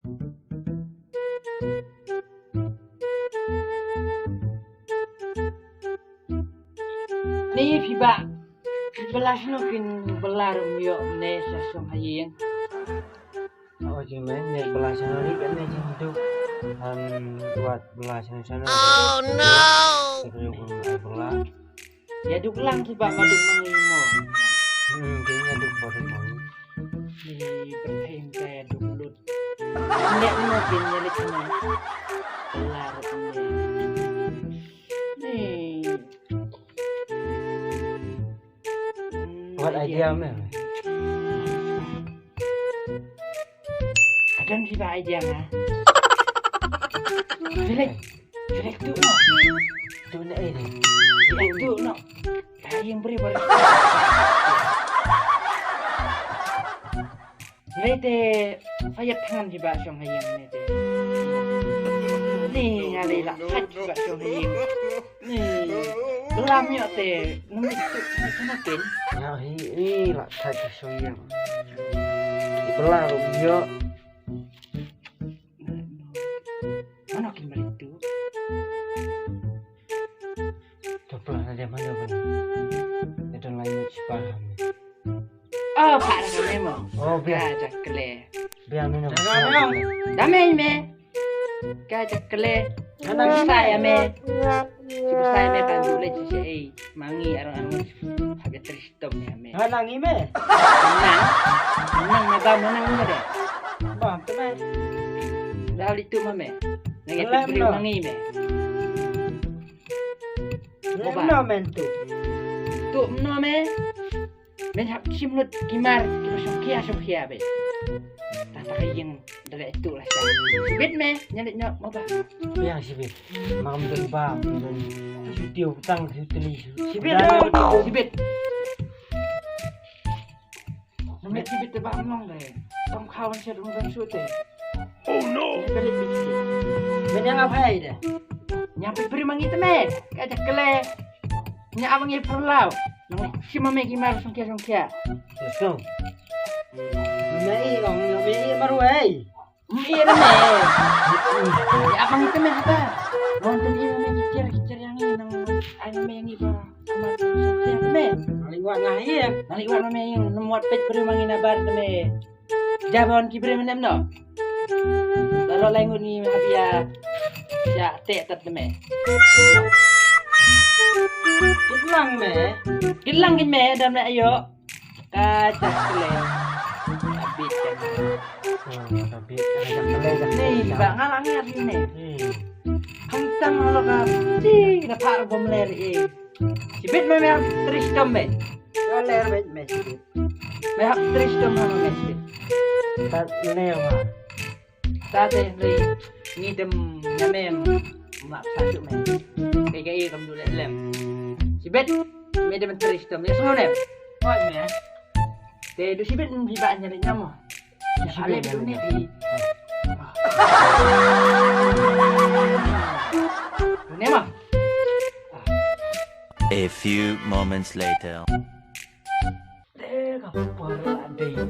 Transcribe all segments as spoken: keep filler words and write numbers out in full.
Ni phi bah. Phi bylla shano kin bylla ruh ym ïoh ne sha shong ha ïing. Oh, jingmane, ne bylla shano ri kane jingduk. Em, wat bylla shano shano. Oh no! Kata ruh kum ai bylla. Ïa duk lang ki ba ma duk mangi mo. Hmm, ki ïa duk ba duk mangi. Ni pyrthei ka ïa duk lut. Ne mo kin ïa leit mo. Bylla ruh ne. Ni. What idea me? Ka don phi ba idea nga. Felix, Felix tu no. Tu na eh ni. Felix tu no. Ka ïing bri bri. Ngai te fa ïa thngan phi ba shong ha ïing ne te. Ni nga lei la khat phi ba shong ha ïing. Ni, bylla ym ïoh te, nang ïa tu, tu na ken. Ïa hi, i la thait ka shu ïeng. Bylla ruh ym ïoh. Mano kin balik tu? To bylla na dia mano mano. Ito lai ni sipar ham. Oh, pak dah kami mo. Oh, biar. Ka jakle. Biar mino. Dame me. Ka jakle. Nang sai me. Sibuk sai me kan dule ci ei. Mangi arang arang. Habis tris tom ya me. Nang i me. Nang. Nang me ba nang me de. Ba tu me. Dah litu ma me. Nang ya beri mangi me. Mano men tu. Tu mano me. Men hap shim lut ki mar ki ba shongkhia shongkhia be. Ta ta ka ïing da leh tu la sha. Shibit me, nyan leh nyok mo ba. Yang shibit. Mam dun ba, dun. Shu tiu tang shu teli shu. Shibit. Shibit. Nang leh shibit te ba mlong de. Tang khawan sha dum dum shu te. Oh no. Men yang abai de. Nyang pe bri mangi te me. Ka jakle. Nya abang ye perlau. Nang shim ma me ki mar shongkhia shongkhia. Let's go. Me i ong, me i mar wei. Me i na me. Nya abang i te me haba. Nang ten i ma me ki cer ki cer yang i nang ai ma me yang i ba. Mar shongkhia te me. Nang li wan nga i. Nang li wan ma me yang nang wat pet bri mangi na bar te me. Jabon ki brem nem no. Lalo lai ngut ngi hapia. Ya te tat me. Kitlang me. Kitlang kin me dam le ayo. Ka jakle. Abit kan. Oh, abit. Ka jakle, jakle. Ni ba ngalang ya ni. Hmm. Kham tam lo ka. Ti na par bom ler e. Shibit me me tris tom me. Ka ler me me shibit. Me hap tris tom ha me shibit. Ta ne ma. Ta te le ni dem na me ma sa tu me. Ke ke i kam du le lem. Shibit me dem tris tom. Ya semua ne. Oi me. Te du shibit ni ba nya le nyamo. Ale bit une di. Une ma. A few moments later. Le ka por la dei.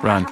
Run.